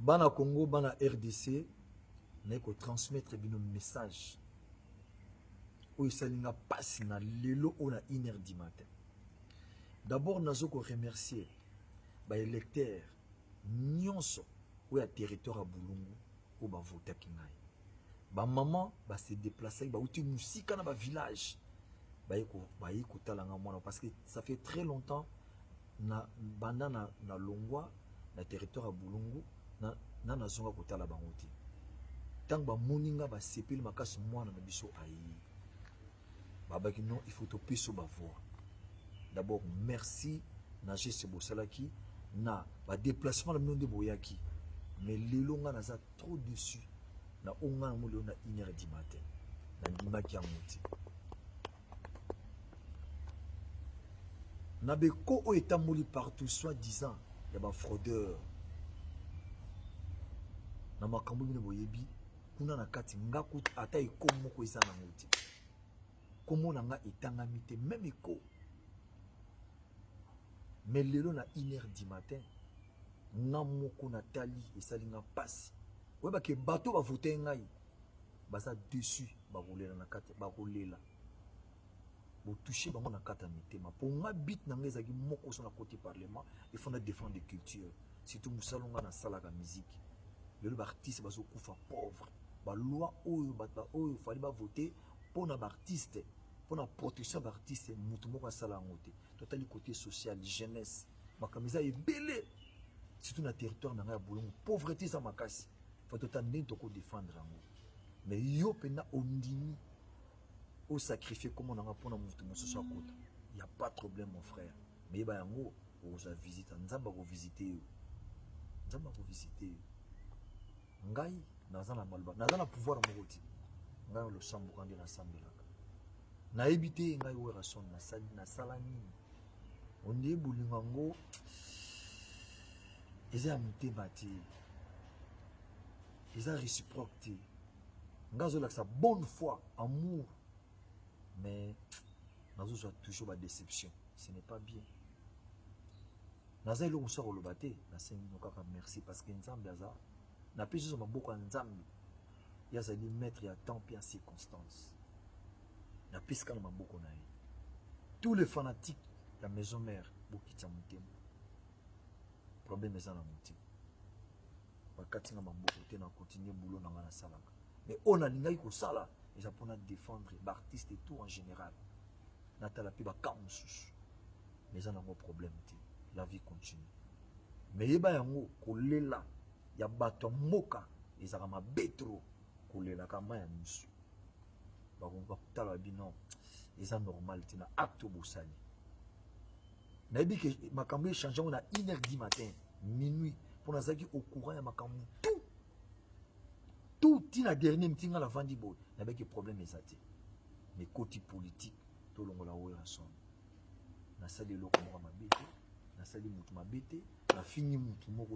Bana Congo, bana RDC, naye ko transmettre bino message oyo esali nga pasi na lelo oyo na 1 heure du matin. D'abord nazo ko remercier ba électeurs nyonso oyo ya territoire ya Bulungu oyo bavotaki ngai. Ba maman ba se déplaçaki, bauti mosika na ba village baye kotala nga mwana, parce que ça fait très longtemps na banda na longwa na territoire ya Bulungu na nazonga kotala bango te. Ntango bamoni nga basepeli makasi, mwana na biso aye, babaki non, il faut topesa bavoix. D'abord merci na geste bosalaki na badéplacement na bino nde boyaki. Mais lelo nga naza trop déçu na oyo nga nango lelo na 1 heure du matin. Nandimaki yango te na beko oyo etamboli partout, soit disant ya bafraudeur na makambo bino boyebi kuna na kati. Nga kutu ata eko moko eza nango te, kombo na nga etangami te, même eko. Mais lelo na 1 heure du matin, nga moko natali, esali nga mpasi. Oyebake bato bavote ngai baza déçu, bakolela na kati, bakolela. Botouche bango na kati ya mitema. Mpo nga but na ngai ezalaki moko: so na koti parlement, il faut na défendre culture, surtout mosala nga nasalaka, musique. Lelo baartiste bazokufa pauvre. Baloi oyo bato oyo fali bavote mpo na baartiste, mpo na protection ya baartiste, motu moko asala yango te. Totali côté social, jeunesse, makambo eza ebele, surtout na territoire na ngai ya Bulungu, pauvreté eza makasi. Faut totala ndenge tokodéfendre yango. Mais yo mpenza ondimi osacrifie kombo na nga mpona motu mosusu akota, y a pas de problème, mon frère. Mais yeba yango, okozwa visite, Nzambe akovisite yo, Nzambe akovisite yo. Ngai naza na maloba, naza na pouvoir moko te. Ngai losamboka nde nasambelaka. Nayebi te ngai Werrason nasala nini. Ondie bolingo yango eza ya motema te, eza réciproque te. Ngai azolakisa bonne foi, amour, mais nazozwa toujours badéception. Ce n'est pas bien. Naza eloko mosusu ya koloba te. Nasengi no kaka merci, parce que Nzambe aza, napesi nyonso maboko ya Nzambe. Ye azali maître ya temps mpe ya circonstance. Napesi kaka na maboko na ye. Tous les fanatiques ya Maison Mère, bokitisa motema. Problème eza na motema, bakati nga maboko te. Na continue boulot na nga nasalaka, mais oyo nalingaki kosala eza mpona défendre baartiste et tout en général. Natala mpe baka mosusu, mais eza nango problème te, la vie continue. Mais yeba yango, kolela ya bato ya mboka ezalaka mabe trop. Kolelaka mai ya miso, bakotala bino, eza normal te na acte bosali. Nayebi ke makambo échange yango na 1 heure du matin, minuit, mpo nazalaki au courant ya makambo tout tout ntina dernier ntinga. Navandi boye, nayebaki problème eza te. Mais koti politique, tolongola Werrason. Nasali eloko moko mabe te, nasali mutu mabe te, nafingi mutu moko.